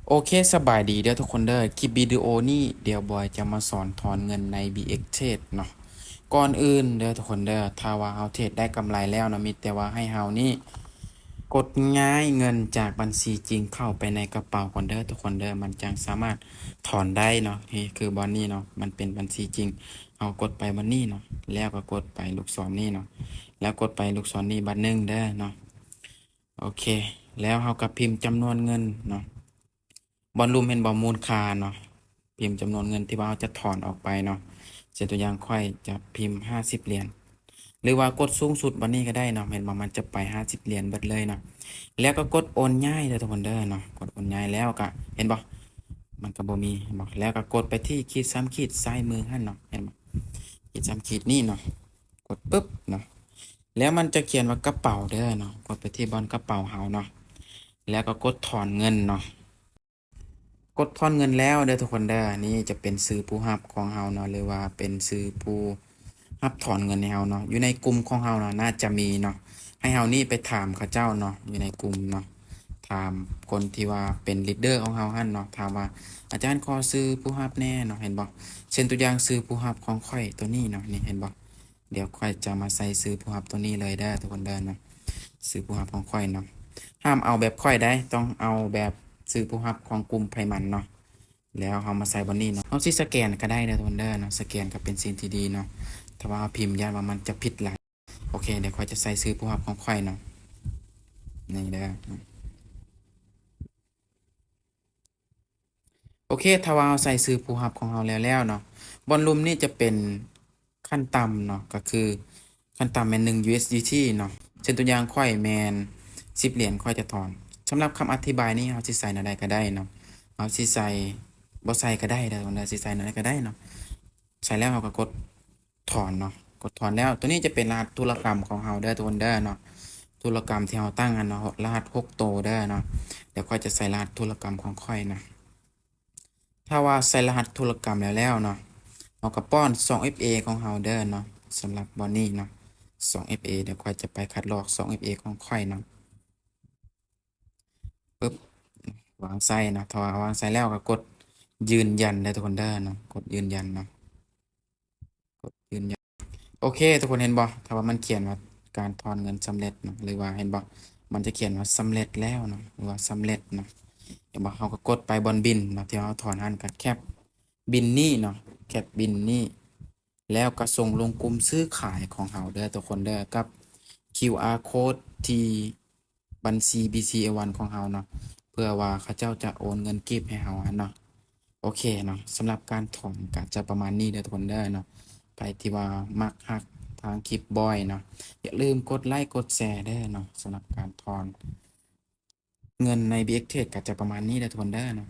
ໂອເຄ ສະບາຍດີເດີທຸກຄົນເດີ. ຄລິບວິດີໂອນີ້ ດຽວບອຍຈະມາສອນຖອນເງິນໃນ ບີເອັກ ເທຣດເນາະ. ກ່ອນອື່ນເດີທຸກຄົນເດີ ຖ້າວ່າເຮົາເທຣດໄດ້ກຳໄລແລ້ວເນາະ ມີແຕ່ວ່າໃຫ້ເຮົານີ້ກົດຍ້າຍເງິນຈາກບັນຊີຈິງເຂົ້າໄປໃນກະເປົາກ່ອນເດີທຸກຄົນເດີ ມັນຈັ່ງສາມາດຖອນໄດ້ເນາະ. ນີ້ຄືບ່ອນນີ້ເນາະ ມັນເປັນບັນຊີຈິງ ເຮົາກົດໄປບ່ອນນີ້ເນາະ ແລ້ວກໍກົດໄປລູກສອນນີ້ເນາະ ແລ້ວກົດໄປລູກສອນນີ້ບາດໜຶ່ງເດີເນາະ. ໂອເຄ ແລ້ວເຮົາກໍພິມຈຳນວນເງິນເນາະ. ບ່ອນລຸ່ມເຫັນບໍ່ ມູນຄ່າເນາະ ພິມຈຳນວນເງິນທີ່ວ່າເຮົາຈະຖອນອອກໄປເນາະ. ເຊັ່ນຕົວຢ່າງຂ້ອຍຈະພິມຫ້າສິບຫຼຽນ ຫຼືວ່າກົດສູງສຸດບ່ອນນີ້ກໍໄດ້ເນາະ ເຫັນບໍ່ ມັນຈະໄປຫ້າສິບຫຼຽນເບິດເລີຍເນາະ. ແລ້ວກໍກົດໂອນຍ້າຍເດີທຸກຄົນເດີເນາະ. ກົດໂອນຍ້າຍແລ້ວກໍເຫັນບໍ່ ມັນກໍບໍ່ມີ ເຫັນບໍ່. ແລ້ວກໍກົດໄປທີ່ຂີດສາມຂີດຊ້າຍມືຫັ້ນເນາະ ເຫັນບໍ່ ຂີດສາມຂີດນີ້ເນາະ. ກົດປຶບເນາະ ແລ້ວມັນຈະຂຽນວ່າກະເປົາເດີເນາະ. ກົດໄປທີ່ບ່ອນກະເປົາເຮົາເນາະ ແລ້ວກໍກົດຖອນເງິນເນາະ. ກົດຖອນເງິນແລ້ວເດີທຸກຄົນເດີ ນີ້ຈະເປັນຊື່ຜູ້ຮັບຂອງເຮົາເນາະ ຫຼືວ່າເປັນຊື່ຜູ້ຮັບຖອນເງິນໃຫ້ເຮົາເນາະ. ຢູ່ໃນກຸ່ມຂອງເຮົາເນາະ ໜ້າຈະມີເນາະ ໃຫ້ເຮົານີ້ໄປຖາມເຂົາເຈົ້າເນາະ ຢູ່ໃນກຸ່ມເນາະ ຖາມຄົນທີ່ວ່າເປັນລີດເດີຂອງເຮົາຫັ້ນເນາະ ຖາມວ່າ ອາຈານ ຂໍຊື່ຜູ້ຮັບແດ່ເນາະ ເຫັນບໍ່. ເຊັ່ນຕົວຢ່າງຊື່ຜູ້ຮັບຂອງຂ້ອຍຕົວນີ້ເນາະ ນີ້ເຫັນບໍ່. ດຽວຂ້ອຍຈະມາໃສ່ຊື່ຜູ້ຮັບຕົວນີ້ເລີຍເດີທຸກຄົນເດີເນາະ ຊື່ຜູ້ຮັບຂອງຂ້ອຍເນາະ. ຫ້າມເອົາແບບຂ້ອຍໃດ໋ ຕ້ອງເອົາແບບຊື່ຜູ້ຮັບຂອງກຸ່ມໃຜມັນເນາະ. ແລ້ວເຮົາມາໃສ່ບ່ອນນີ້ເນາະ ເຮົາຊິສະແກນກໍໄດ້ເດີທຸກຄົນເດີເນາະ ສະແກນກໍເປັນສິ່ງທີ່ດີເນາະ. ຖ້າວ່າເຮົາພິມຢ້ານວ່າມັນຈະຜິດຫຼາຍ. ໂອເຄ ດຽວຂ້ອຍຈະໃສ່ຊື່ຜູ້ຮັບຂອງຂ້ອຍເນາະ ນີ້ເດີ. ໂອເຄ ຖ້າວ່າເຮົາໃສ່ຊື່ຜູ້ຮັບຂອງເຮົາແລ້ວໆເນາະ ບ່ອນລຸ່ມນີ້ຈະເປັນຂັ້ນຕ່ຳເນາະ ກໍຄືຂັ້ນຕ່ຳແມ່ນໜຶ່ງ ຢູເອັສດີທີ ເນາະ. ເຊັ່ນຕົວຢ່າງຂ້ອຍແມ່ນສິບຫຼຽນ ຂ້ອຍຈະຖອນ. ສຳລັບຄຳອະທິບາຍນີ້ ເຮົາຊິໃສ່ແນວໃດກໍໄດ້ເນາະ ເຮົາຊິໃສ່ ບໍ່ໃສ່ກໍໄດ້ເດີ ຊິໃສ່ແນວໃດກໍໄດ້ເນາະ. ໃສ່ແລ້ວເຮົາກໍກົດ ຖອນເນາະ ກົດຖອນແລ້ວ. ຕົວນີ້ຈະເປັນລະຫັດທຸລະກຳຂອງເຮົາເດີທຸກຄົນເດີເນາະ ທຸລະກຳທີ່ເຮົາຕັ້ງຫັ້ນເນາະ ລະຫັດຫົກໂຕເດີເນາະ. ດຽວຂ້ອຍຈະໃສ່ລະຫັດທຸລະກຳຂອງຂ້ອຍເນາະ. ຖ້າວ່າໃສ່ລະຫັດທຸລະກຳແລ້ວໆເນາະ ເຮົາກໍປ້ອນຊ່ອງເອັຟເອຂອງເຮົາເດີເນາະ. ສຳລັບບ່ອນນີ້ເນາະ ຊ່ອງເອັຟເອ ດຽວຂ້ອຍຈະໄປຄັດລອກຊ່ອງເອັຟເອຂອງຂ້ອຍເນາະ. ປຶບ ວາງໃສ່ເນາະ. ຖ້າວ່າວາງໃສ່ແລ້ວກໍກົດຢືນຢັນເດີທຸກຄົນເດີເນາະ ກົດຢືນຢັນເນາະ ກົດຢືນຢັນ. ໂອເຄ ທຸກຄົນເຫັນບໍ່ ຖ້າວ່າມັນຂຽນວ່າການຖອນເງິນສຳເລັດເນາະ ຫຼືວ່າເຫັນບໍ່ ມັນຈະຂຽນວ່າສຳເລັດແລ້ວເນາະ ຫຼືວ່າສຳເລັດເນາະ ເຫັນບໍ່. ເຮົາກໍກົດໄປບ່ອນບິນເນາະ ທີ່ເຮົາຖອນຫັ້ນ ກໍແຄັບບິນນີ້ເນາະ ແຄັບບິນນີ້ ແລ້ວກໍສົ່ງລົງກຸ່ມຊື້ຂາຍຂອງເຮົາເດີທຸກຄົນເດີ ກັບຄິວອາໂຄດທີ່ ບັນຊີ ບີຊີເອວັນ ຂອງເຮົາເນາະ ເພື່ອວ່າເຂົາເຈົ້າຈະໂອນເງິນກີບໃຫ້ເຮົາຫັ້ນເນາະ. ໂອເຄເນາະ ສຳລັບການຖອນກໍຈະປະມານນີ້ເດີທຸກຄົນເດີເນາະ. ໃຜທີ່ວ່າມັກຮັກທາງຄລິບບອຍເນາະ ຢ່າລືມກົດໄລກົດແຊເດີເນາະ. ສຳລັບການຖອນເງິນໃນ ບີເອັກ ເທຣດ ກໍຈະປະມານນີ້ເດີທຸກຄົນເດີເນາະ.